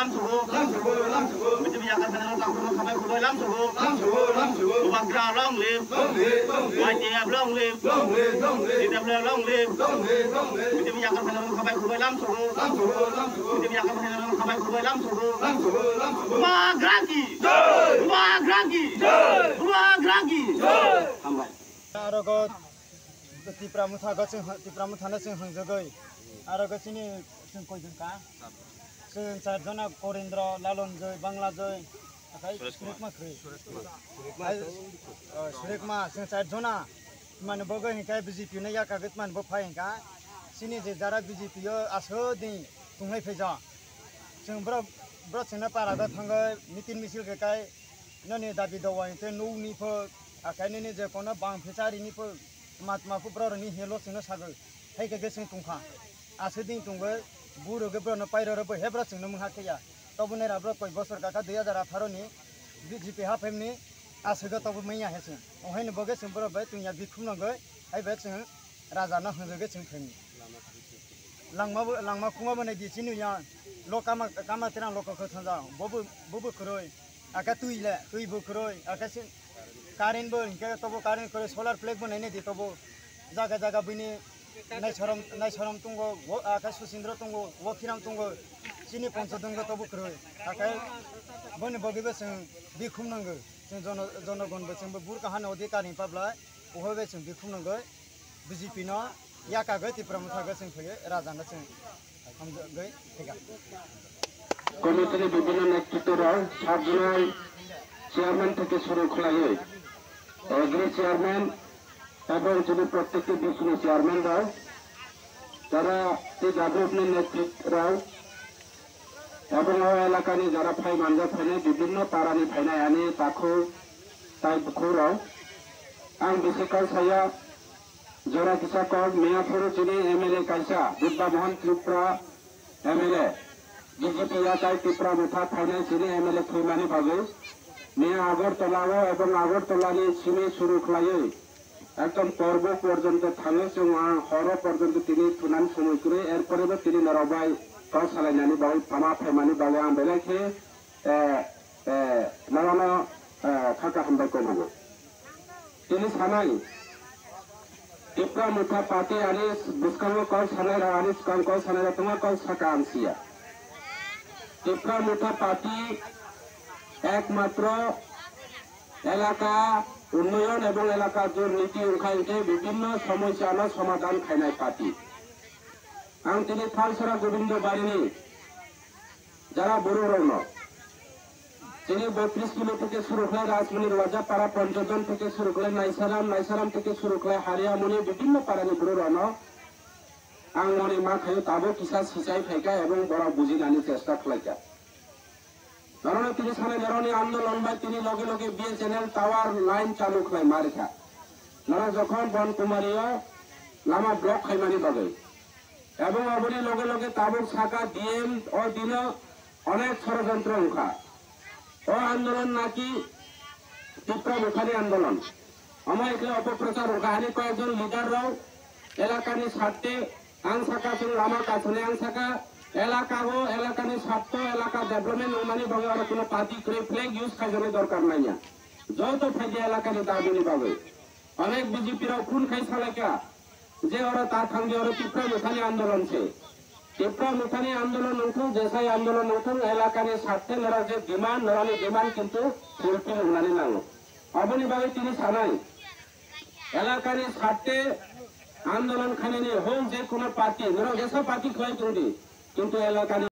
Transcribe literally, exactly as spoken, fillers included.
Lam sugo, lam sugo, lam sugo. B J P yakar khana rok tangkhung khabai khubai lam sugo. Lam sugo, lam sugo. Bubagra long live. Long live, long live. Y T F long live. Long live, long live. T W F long live. Long live, long live. B J P yakar khana rok khabai khubai lam sugo. Lam sugo, lam sugo. B J P yakar khana rok khabai khubai lam sugo. Lam sugo, lam sugo. Bubagra ki. Jai. Bubagra ki. Jai. Bubagra ki. Jai. Hambai. Aro go Tipra Motha go chwng, Tipra Motha no chwng hwngjagwi. Aro go chini chwng koi jwn ka? Chwng char jona, Korendra, Lalonjoi, Banglajoi, akai Suresh Kumar. Surekma khri. Suresh Kumar. Ai, oh, Surekma, chwng char jona. Mani bo go hinkai B J P no yakagwi mani bo phai hinka. Chini je jara B J P o aswk din tunglai phaija. Chwng bro, bro chwngno para go thangwi meeting misil khe kai. Nini dabi dawa hwnkhe nukni pho, akai nini je kono bang phichari ni pho, matma pho borok ni helo chwngno sagwi, hai khe khe chwng tongkha. Aswk din tongwi, buro khe borokno pairoro bo he borok chwngno mungha khe ya. Tobo nera borok koi bosor kakha dui hajar atharo ni B J P haphaimni aswk khe tobo manya he chwng. Ohaini bo khe chwng borok bai tungya bikhum nangwi, hai bai chwng raja no hwnjagwi chwng phaimni. Langma bo, langma khungma bo nai di chini ya. Lo kama, kama terang lo kokho thanja. Bobo, bobo kwrwi. Aka twi le, twi bo kwrwi. Aka sin current bo, hingke tobo current kwrwi, solar plate bo nai nai di tobo. Jaga jaga bini nai sorom, nai sorom tungo, wo, aka Susindro tungo, wo khiram tungo. Chini poncho dunggo tobo kwrwi. Aka boni bogi bo chwng bikhum nango. Chwng jono, jonogon bo chwng bo bur kahani odhikar ni pabla. Uhoi bai chwng bikhum nangwi B J P no yakagwi Tipra Motha gwi chwng phaiwi raja no chwng hamjagwi thika. Committee ni bibhinno netritto rok, sub zonal chairman theke suru khlaiwi, agri chairman ebong chini prottekti district ni chairman rok, tara T W F ni netrit rok, Abo o elakani jara phai manjak phainai bibinno parani phainai ani takhuk tai bukhukrok. Ang bisi kok saya, jora kisa kok, Miyaphuru chini M L A kaisa, Dibba Mohan Tripura M L A, B J P yatai Tipra Motha phainai chini M L A thwimani bagwi. Miya Agartala o ebong Agartala ni simi suru khlaiwi, ekdom korbo porjonto thangwi chwng ang horo porjonto tini thunan somoi kwrwi, erpore bo tini norok bai kok salainani bagwi tama phaimani bagwi ang belai khe, eh, eh, norokno, eh, kha kaham bai kobogo. Tini sanai, Tipra Motha Party ani bwskango kok sanai rok, ani swkang kok sanai rok tongma kok saka ang siya. Tipra Motha Party ekmatro elaka unnoyon ebong elaka durniti wngkha hinkhe bibinno somosyano somadhan khainai party. Ang tini Thalsora Gobindo Barini jara borok rokno, tini botris kilo theke suru khlai Rajmoni Rwajapara Ponchodon theke suru khlai Naisaram, Naisaram theke suru khlai Hariamoni bibinno parani borok rokno ang moni ma khaio tabuk kisa sichai phaikha ebong borok bujinani chesta khlaikha. Norokno tini sanai norokni andolon bai tini loge loge B S N L tower line chalu khlai ma rikha. Norok jokhon Bon Kumari o lama block khaimani bagwi. Ebong aboni loge loge tabuk saka D M o dino onek sorojontro wngkha. O andolon naki Tipra Mothani andolon. Omo ekle opoprochar wngkha, ani koyekjon leader rok elakani sarte ang saka chwng lama kasuni, ang saka elaka o elakani sarto, elaka development wngmani bagwi oro kuno party kwrwi flag use khaijani dorkar nangya. Joto phaidi elakani dabini bagwi. Onek B J P rok phone khai salaikha je oro ta thangdi, oro Tipra Mothani andolon se. Tipra Mothani andolon wngthung, jesai andolon wngthung, elakani sarte norok je demand, norokni demand kintu fulfill wngnani nango. Aboni bagwi tini sanai, elakani sarte andolon khainani hok je kuno party, norok jesa party khlai tongdi, kintu elakani